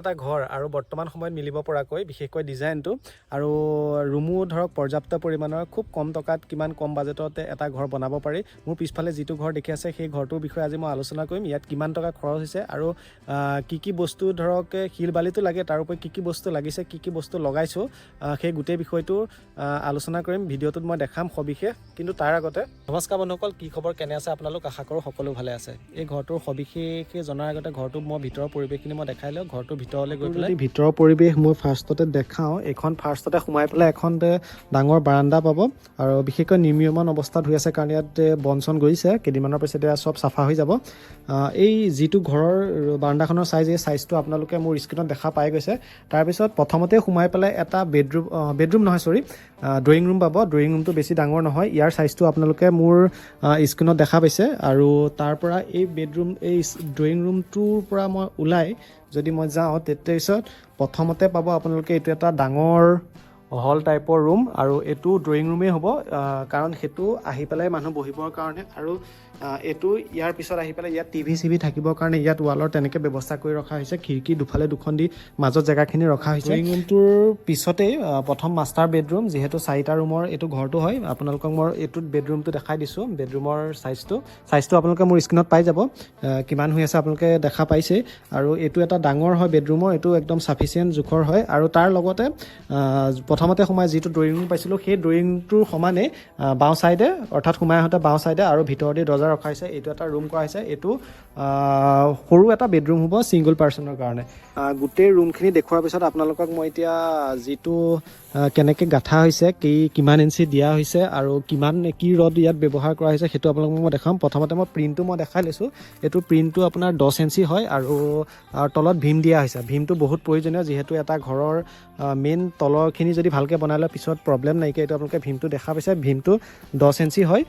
এটা ঘৰ আৰু বৰ্তমান সময়ত মিলিব পৰাকৈ বিশেষকৈ ডিজাইনটো আৰু ৰুমো ধৰক পৰ্যাপ্ত পৰিমাণৰ, খুব কম টকাত, কিমান কম বাজেটতে এটা ঘৰ বনাব পাৰি। মোৰ পিছফালে যিটো ঘৰ দেখি আছে, সেই ঘৰটোৰ বিষয়ে আজি মই আলোচনা কৰিম। ইয়াত কিমান টকা খৰচ হৈছে আৰু কি কি বস্তু, ধৰক শিল বালিটো লাগে, তাৰ উপৰি কি কি বস্তু লাগিছে, কি কি বস্তু লগাইছোঁ, সেই গোটেই বিষয়টো আলোচনা কৰিম। ভিডিঅ'টোত মই দেখাম সবিশেষ। কিন্তু তাৰ আগতে নমস্কাৰ বন্ধুসকল, কি খবৰ, কেনে আছে আপোনালোক? আশা কৰোঁ সকলো ভালে আছে। এই ঘৰটোৰ সবিশেষ জনাৰ আগতে ঘৰটো মই ভিতৰৰ পৰিৱেশখিনি মই দেখাই লওঁ। ঘৰটোৰ ভিতৰলৈ গৈ পেলাই ভিতৰৰ পৰিৱেশ মই ফাৰ্ষ্টতে দেখাওঁ। এইখন ফাৰ্ষ্টতে সোমাই পেলাই এখন ডাঙৰ বাৰাণ্ডা পাব আৰু বিশেষকৈ নিৰ্মীয়মান অৱস্থাত হৈ আছে, কাৰণ ইয়াত বন চন গজিছে। কেইদিনমানৰ পিছত এয়া চব চাফা হৈ যাব। এই যিটো ঘৰৰ বাৰাণ্ডাখনৰ চাইজ, এই চাইজটো আপোনালোকে মোৰ স্ক্ৰীণত দেখা পাই গৈছে। তাৰপিছত প্ৰথমতে সোমাই পেলাই এটা বেডৰুম, বেডৰুম নহয়, চৰি, ড্ৰয়িং ৰুম পাব। ড্ৰয়িং ৰুমটো বেছি ডাঙৰ নহয়। ইয়াৰ চাইজটো আপোনালোকে মোৰ স্ক্ৰীণত দেখা পাইছে। আৰু তাৰ পৰা এই বেডৰুম, এই ড্ৰয়িং ৰুমটোৰ পৰা মই ওলাই যদি মই যাওঁ, তাৰপিছত প্ৰথমতে পাব আপোনালোকে এইটো এটা ডাঙৰ হল টাইপৰ ৰুম আৰু এইটো ড্ৰয়িং ৰুমেই হ'ব, কাৰণ সেইটো আহি পেলাই মানুহ বহিবৰ কাৰণে আৰু এইটো ইয়াৰ পিছত আহি পেলাই ইয়াত টিভি চিভি থাকিবৰ কাৰণে ইয়াত ৱালৰ তেনেকৈ ব্যৱস্থা কৰি ৰখা হৈছে। খিৰিকী দুফালে দুখন দি মাজত জেগাখিনি ৰখা হৈছে। ড্ৰয়িং ৰুমটোৰ পিছতেই প্ৰথম মাষ্টাৰ বেডৰুম। যিহেতু চাৰিটা ৰুমৰ এইটো ঘৰটো হয়, আপোনালোকক মই এইটোত বেডৰুমটো দেখাই দিছোঁ। বেডৰুমৰ চাইজটো আপোনালোকে মোৰ স্ক্ৰীণত পাই যাব। কিমান হৈ আছে আপোনালোকে দেখা পাইছেই। আৰু এইটো এটা ডাঙৰ হয় বেডৰুমৰ, এইটো একদম চাফিচিয়েণ্ট জোখৰ হয়। আৰু তাৰ লগতে প্ৰথমতে সোমাই যিটো ড্ৰয়িং ৰুম পাইছিলোঁ, সেই ড্ৰয়িংটোৰ সমানেই বাওঁ ছাইডে, অৰ্থাৎ সোমাই আহোঁতে বাওঁ ছাইডে আৰু ভিতৰতে দৰ্জা ৰখা হৈছে। এইটো এটা ৰুম কৰা হৈছে। এইটো সৰু এটা বেডৰুম হ'ব ছিংগল পাৰ্চনৰ কাৰণে। গোটেই ৰুমখিনি দেখুওৱাৰ পিছত আপোনালোকক মই এতিয়া যিটো কেনেকৈ গাঁথা হৈছে, কি কিমান ইঞ্চি দিয়া হৈছে আৰু কিমান কি ৰড ইয়াত ব্যৱহাৰ কৰা হৈছে, সেইটো আপোনালোকক মই দেখাম। প্ৰথমতে মই প্ৰিণ্টটো মই দেখাই লৈছোঁ। এইটো প্ৰিণ্টটো আপোনাৰ 10 ইঞ্চি হয় আৰু আৰু তলত ভীম দিয়া হৈছে। ভীমটো বহুত প্ৰয়োজনীয়, যিহেতু এটা ঘৰৰ মেইন তলৰখিনি যদি ভালকৈ বনাই লয়, পিছত প্ৰব্লেম নাইকিয়া। এইটো আপোনালোকে ভীমটো দেখা পাইছে। ভীমটো 10 ইঞ্চি হয়।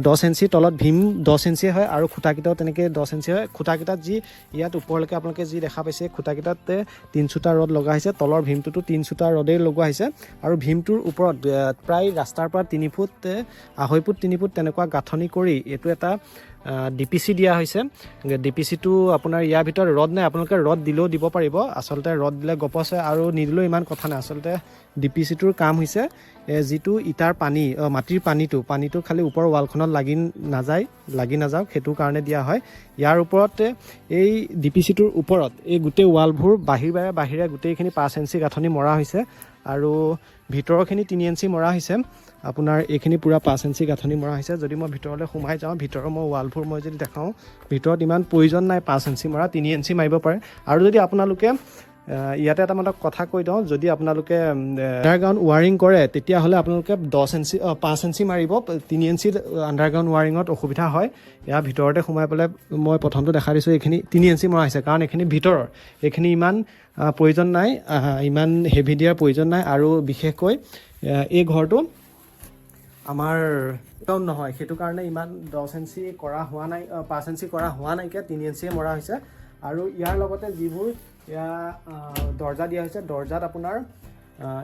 10 ইঞ্চি তলত ভীম 10 ইঞ্চি হয় আৰু খুঁটাকেইটাও তেনেকৈ 10 ইঞ্চি হয়। খুঁটাকেইটাত যি ইয়াত ওপৰলৈকে আপোনালোকে যি দেখা পাইছে, খুঁটাকেইটাতে তিনিচুটা ৰড লগা হৈছে। তলৰ ভীমটোতো তিনিচুটা ৰডেই লগোৱা হৈছে আৰু ভীমটোৰ ওপৰত প্ৰায় ৰাস্তাৰ পৰা 3 ফুট, 2.5 ফুট, 3 ফুট তেনেকুৱা গাঁথনি কৰি এইটো এটা ডিপিচি দিয়া হৈছে। ডিপিচিটো আপোনাৰ ইয়াৰ ভিতৰত ৰড নাই। আপোনালোকে ৰড দিলেও দিব পাৰিব। আচলতে ৰড দিলে গপচ হয় আৰু নিদিলেও ইমান কথা নাই। আচলতে ডিপিচিটোৰ কাম হৈছে যিটো ইটাৰ পানী, মাটিৰ পানীটো খালি ওপৰৰ ৱালখনত লাগি নাযায়, লাগি নাযাওক, সেইটো কাৰণে দিয়া হয়। ইয়াৰ ওপৰতে এই ডিপিচিটোৰ ওপৰত এই গোটেই ৱালবোৰ বাহিৰে বাহিৰে গোটেইখিনি 5 ইঞ্চি গাঁথনি মৰা হৈছে আৰু ভিতৰৰখিনি 3 ইঞ্চি মৰা হৈছে। আপোনাৰ এইখিনি পূৰা 5 ইঞ্চি গাঁথনি মৰা হৈছে। যদি মই ভিতৰলৈ সোমাই যাওঁ, ভিতৰৰ মই ৱালবোৰ মই যদি দেখাওঁ, ভিতৰত ইমান প্ৰয়োজন নাই 5 ইঞ্চি মৰা, 3 ইঞ্চি মাৰিব পাৰে। আৰু যদি আপোনালোকে ইয়াতে এটা মানে কথা কৈ দিওঁ, যদি আপোনালোকে আণ্ডাৰগ্ৰাউণ্ড ৱাৰিং কৰে, তেতিয়াহ'লে আপোনালোকে 10 ইঞ্চি, 5 ইঞ্চি মাৰিব। 3 ইঞ্চিত আণ্ডাৰগ্ৰাউণ্ড ৱাৰিঙত অসুবিধা হয়। ইয়াৰ ভিতৰতে সোমাই পেলাই মই প্ৰথমটো দেখাই দিছোঁ। এইখিনি 3 ইঞ্চি মৰা হৈছে, কাৰণ এইখিনি ভিতৰৰ এইখিনি ইমান প্ৰয়োজন নাই, ইমান হেভি দিয়াৰ প্ৰয়োজন নাই। আৰু বিশেষকৈ এই ঘৰটো আমাৰ একদম নহয়, সেইটো কাৰণে ইমান 10 ইঞ্চি কৰা হোৱা নাই, 5 ইঞ্চি কৰা হোৱা নাইকিয়া, 3 ইঞ্চিয়ে মৰা হৈছে। আৰু ইয়াৰ লগতে যিবোৰ ইয়াৰ দৰ্জা দিয়া হৈছে, দৰ্জাত আপোনাৰ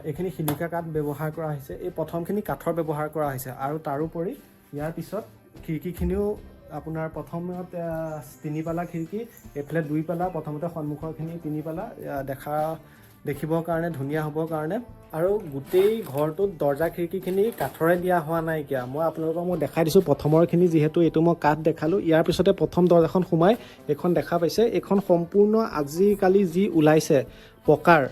এইখিনি শিলিকা কাঠ ব্যৱহাৰ কৰা হৈছে। এই প্ৰথমখিনি কাঠৰ ব্যৱহাৰ কৰা হৈছে। আৰু তাৰোপৰি ইয়াৰ পিছত খিৰিকীখিনিও আপোনাৰ প্ৰথমত তিনি পালা খিৰিকী, এইফালে দুই পালা। প্ৰথমতে সন্মুখৰখিনি তিনি পালা, দেখিবৰ কাৰণে ধুনীয়া হ'বৰ কাৰণে। আৰু গোটেই ঘৰটোত দৰ্জা খিৰিকীখিনি কাঠৰে দিয়া হোৱা নাইকিয়া। মই আপোনালোকক মই দেখাই দিছোঁ প্ৰথমৰখিনি, যিহেতু এইটো মই কাঠ দেখালোঁ। ইয়াৰ পিছতে প্ৰথম দৰ্জাখন সোমাই এইখন দেখা পাইছে। এইখন সম্পূৰ্ণ আজিকালি যি ওলাইছে পকাৰ,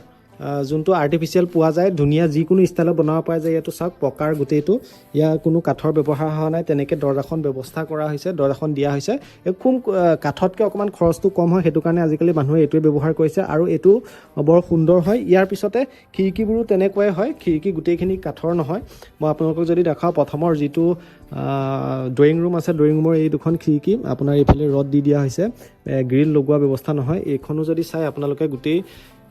যোনটো আৰ্টিফিচিয়েল পোৱা যায়, ধুনীয়া যিকোনো ষ্টাইলত বনাব পৰা যায়। ইয়াতো চাওক, পকাৰ গোটেইটো, ইয়াৰ কোনো কাঠৰ ব্যৱহাৰ হোৱা নাই। তেনেকৈ দৰ্জাখন ব্যৱস্থা কৰা হৈছে, দৰ্জাখন দিয়া হৈছে। এই খুব কাঠতকৈ অকণমান খৰচটো কম হয়, সেইটো কাৰণে আজিকালি মানুহে এইটোৱে ব্যৱহাৰ কৰিছে আৰু এইটো বৰ সুন্দৰ হয়। ইয়াৰ পিছতে খিৰিকীবোৰো তেনেকুৱাই হয়। খিৰিকী গোটেইখিনি কাঠৰ নহয়। মই আপোনালোকক যদি দেখাওঁ, প্ৰথমৰ যিটো ড্ৰয়িং ৰুম আছে, ড্ৰয়িং ৰুমৰ এই দুখন খিৰিকী আপোনাৰ এইফালে ৰড দি দিয়া হৈছে, গ্ৰিল লগোৱা ব্যৱস্থা নহয়। এইখনো যদি চাই আপোনালোকে, গোটেই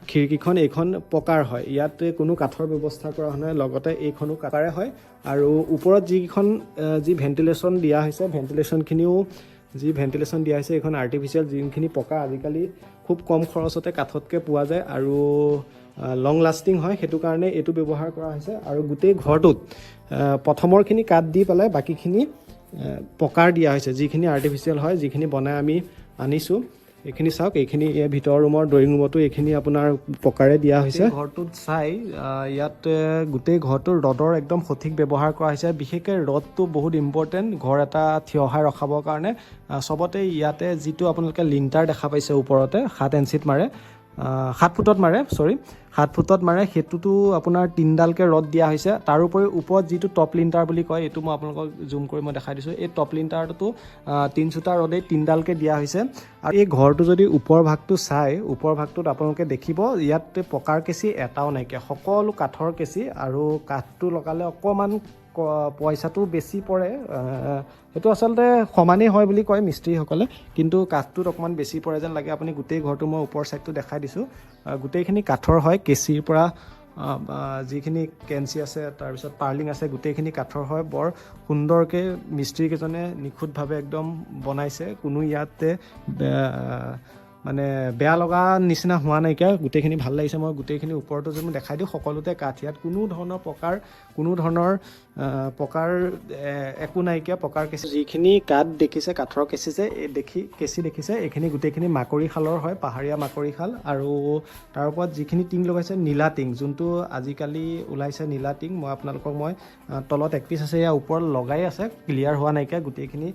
খিৰিকীখন এইখন পকাৰ হয়। ইয়াত কোনো কাঠৰ ব্যৱস্থা কৰা হোৱা নাই। লগতে এইখনো কাঠৰে হয়। আৰু ওপৰত যিকেইখন যি ভেণ্টিলেশ্যন দিয়া হৈছে, ভেণ্টিলেশ্যনখিনিও যি ভেণ্টিলেশ্যন দিয়া হৈছে, এইখন আৰ্টিফিচিয়েল। যোনখিনি পকা আজিকালি খুব কম খৰচতে কাঠতকৈ পোৱা যায় আৰু লং লাষ্টিং হয়, সেইটো কাৰণে এইটো ব্যৱহাৰ কৰা হৈছে। আৰু গোটেই ঘৰটোত প্ৰথমৰখিনি কাঠ দি পেলাই বাকীখিনি পকাৰ দিয়া হৈছে, যিখিনি আৰ্টিফিচিয়েল হয়, যিখিনি বনাই আমি আনিছোঁ। এইখিনি চাওক, এইখিনি এই ভিতৰৰ ৰুমৰ ড্ৰয়িং ৰুমতো এইখিনি আপোনাৰ পকাৰে দিয়া হৈছে। ঘৰটোত চাই ইয়াত গোটেই ঘৰটোৰ ৰডৰ একদম সঠিক ব্যৱহাৰ কৰা হৈছে। বিশেষকৈ ৰডটো বহুত ইম্পৰ্টেণ্ট ঘৰ এটা থিয় হৈ ৰখাবৰ কাৰণে। চবতে ইয়াতে যিটো আপোনালোকে লিণ্টাৰ দেখা পাইছে, ওপৰতে 7 ইঞ্চিত মাৰে, 7 ফুটত মাৰে, চৰি, 7 ফুটত মাৰে, সেইটোতো আপোনাৰ তিনিডালকৈ ৰড দিয়া হৈছে। তাৰোপৰি ওপৰত যিটো টপ লিণ্টাৰ বুলি কয়, এইটো মই আপোনালোকক জুম কৰি মই দেখাই দিছোঁ। এই টপ লিণ্টাৰটোতো তিনিচুটা ৰডেই তিনিডালকৈ দিয়া হৈছে। আৰু এই ঘৰটো যদি ওপৰ ভাগটো চাই, ওপৰ ভাগটোত আপোনালোকে দেখিব ইয়াত পকাৰ কেঁচি এটাও নাইকিয়া, সকলো কাঠৰ কেঁচি। আৰু কাঠটো লগালে অকণমান পইচাটো বেছি পৰে। সেইটো আচলতে সমানেই হয় বুলি কয় মিস্ত্ৰীসকলে, কিন্তু কাঠটোত অকণমান বেছি পৰে যেন লাগে। আপুনি গোটেই ঘৰটো মই ওপৰ ছাইডটো দেখাই দিছোঁ। গোটেইখিনি কাঠৰ হয়। কেঁচিৰ পৰা বা যিখিনি কেঞ্চি আছে, তাৰপিছত পাৰ্লিং আছে, গোটেইখিনি কাঠৰ হয়। বৰ সুন্দৰকৈ মিস্ত্ৰীকেইজনে নিখুঁতভাৱে একদম বনাইছে। কোনো ইয়াতে মানে বেয়া লগা নিচিনা হোৱা নাইকিয়া, গোটেইখিনি ভাল লাগিছে। মই গোটেইখিনি ওপৰতো যদি মই দেখাই দিওঁ, সকলোতে কাঠ। ইয়াত কোনো ধৰণৰ পকাৰ একো নাইকিয়া। পকাৰ কেঁচি যিখিনি কাঠ দেখিছে, কাঠৰ কেঁচি যে এই দেখি কেঁচি দেখিছে, এইখিনি গোটেইখিনি মাকৰি শালৰ হয়, পাহাৰীয়া মাকৰি শাল। আৰু তাৰ ওপৰত যিখিনি টিং লগাইছে, নীলা টিং, যোনটো আজিকালি ওলাইছে নীলা টিং। মই আপোনালোকক মই তলত এক পিচ আছে, ইয়াৰ ওপৰত লগাই আছে, ক্লিয়াৰ হোৱা নাইকিয়া, গোটেইখিনি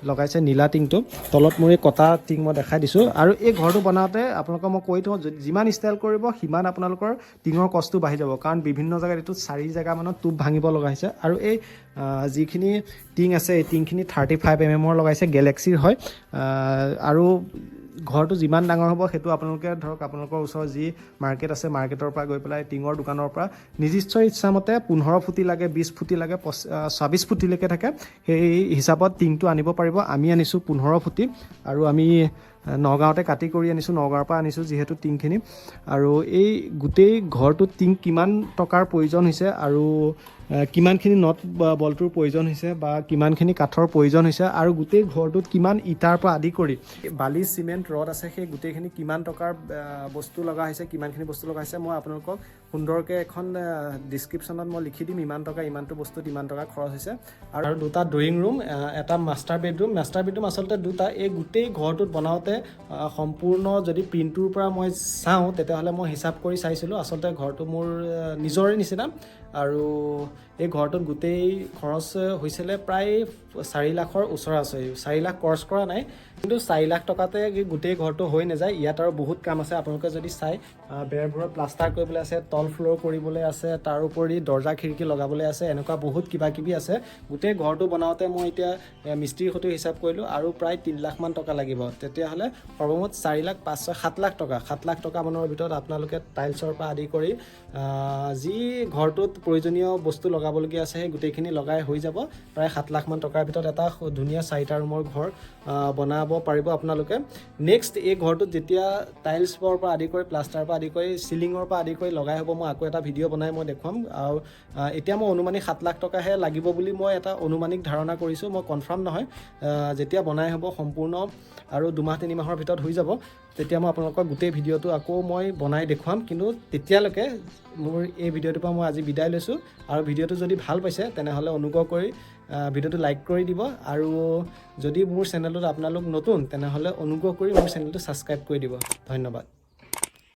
লগাইছে নীলা টিংটো। তলত মোৰ এই কটা টিং মই দেখাই দিছোঁ। আৰু এই ঘৰটো বনাওঁতে আপোনালোকক মই কৈ থওঁ, যিমান ষ্টাইল কৰিব সিমান আপোনালোকৰ টিঙৰ কষ্টটো বাঢ়ি যাব, কাৰণ বিভিন্ন জেগাত এইটো চাৰি জেগামানত টোপ ভাঙিব লগা হৈছে। আৰু এই যিখিনি টিং আছে, এই টিংখিনি 35 mm-ৰ লগাইছে, গেলেক্সিৰ হয়। আৰু ঘৰটো যিমান ডাঙৰ হ'ব, সেইটো আপোনালোকে ধৰক আপোনালোকৰ ওচৰৰ যি মাৰ্কেট আছে, মাৰ্কেটৰ পৰা গৈ পেলাই টিঙৰ দোকানৰ পৰা নিজস্ব ইচ্ছামতে 15 ফুটি লাগে, 20 ফুটি লাগে, 26 ফুটিলৈকে থাকে, সেই হিচাপত টিংটো আনিব পাৰিব। আমি আনিছোঁ 15 ফুটি আৰু আমি নগাঁৱতে কাটি কৰি আনিছোঁ, নগাঁৱৰ পৰা আনিছোঁ যিহেতু টিংখিনি। আৰু এই গোটেই ঘৰটোত টিং কিমান টকাৰ প্ৰয়োজন হৈছে আৰু কিমানখিনি not বা বল্টুৰ প্ৰয়োজন হৈছে বা কিমানখিনি কাঠৰ প্ৰয়োজন হৈছে আৰু গোটেই ঘৰটোত কিমান ইটাৰ পৰা আদি কৰি বালি, চিমেণ্ট, ৰড আছে, সেই গোটেইখিনি কিমান টকাৰ বস্তু লগা হৈছে, কিমানখিনি বস্তু লগা হৈছে, মই আপোনালোকক সুন্দৰকৈ এখন ডিছক্ৰিপশ্যনত মই লিখি দিম, ইমান টকা ইমানটো বস্তুত ইমান টকা খৰচ হৈছে। আৰু দুটা ড্ৰয়িং ৰুম, এটা মাষ্টাৰ বেডৰুম, মাষ্টাৰ বেডৰুম আচলতে দুটা। এই গোটেই ঘৰটোত বনাওঁতে সম্পূৰ্ণ যদি প্ৰিণ্টটোৰ পৰা মই চাওঁ, তেতিয়াহ'লে মই হিচাপ কৰি চাইছিলোঁ, আচলতে ঘৰটো মোৰ নিজৰে নিচিনা। আৰু এই ঘৰটোত গোটেই খৰচ হৈছিলে প্ৰায় 4 লাখৰ ওচৰা ওচৰি। 4 লাখ খৰচ কৰা নাই, কিন্তু 4 লাখ টকাতে গোটেই ঘৰটো হৈ নাযায়। ইয়াত আৰু বহুত কাম আছে। আপোনালোকে যদি চাই, বেৰবোৰত প্লাষ্টাৰ কৰিবলৈ আছে, তল ফ্ল'ৰ কৰিবলৈ আছে, তাৰোপৰি দৰ্জা খিৰিকী লগাবলৈ আছে, এনেকুৱা বহুত কিবা কিবি আছে। গোটেই ঘৰটো বনাওঁতে মই এতিয়া মিস্ত্ৰীৰ সৈতে হিচাপ কৰিলোঁ আৰু প্ৰায় 3 লাখমান টকা লাগিব। তেতিয়াহ'লে সৰ্বমুঠ 4 লাখ, 5, 6, 7 লাখ টকা। 7 লাখ টকা মানৰ ভিতৰত আপোনালোকে টাইলছৰ পৰা আদি কৰি যি ঘৰটোত প্ৰয়োজনীয় বস্তু লগাবলগীয়া আছে, সেই গোটেইখিনি লগাই হৈ যাব। প্ৰায় 7 লাখমান টকাৰ ভিতৰত এটা ধুনীয়া চাৰিটা ৰুমৰ ঘৰ বনাব পাৰিব আপোনালোকে। নেক্সট এই ঘৰটোত যেতিয়া টাইলছৰ পৰা আদি কৰি, প্লাষ্টাৰৰ পৰা আদি কৰি, চিলিঙৰ পৰা আদি কৰি লগাই হ'ব, মই আকৌ এটা ভিডিঅ' বনাই মই দেখুৱাম। আৰু এতিয়া মই অনুমানিক 7 লাখ টকাহে লাগিব বুলি মই এটা অনুমানিক ধাৰণা কৰিছোঁ, মই কনফাৰ্ম নহয়। যেতিয়া বনাই হ'ব সম্পূৰ্ণ আৰু 2 মাহ 3 মাহৰ ভিতৰত হৈ যাব, তেতিয়া মই আপোনালোকক গোটেই ভিডিঅ'টো আকৌ মই বনাই দেখুৱাম। কিন্তু তেতিয়ালৈকে মোৰ এই ভিডিঅ'টোৰ পৰা মই আজি বিদায় লৈছোঁ। আৰু ভিডিঅ'টো যদি ভাল পাইছে, তেনেহ'লে অনুগ্ৰহ কৰি ভিডিঅ'টো লাইক কৰি দিব। আৰু যদি মোৰ চেনেলটোত আপোনালোক নতুন, তেনেহ'লে অনুগ্ৰহ কৰি মোৰ চেনেলটো ছাবস্ক্ৰাইব কৰি দিব। ধন্যবাদ।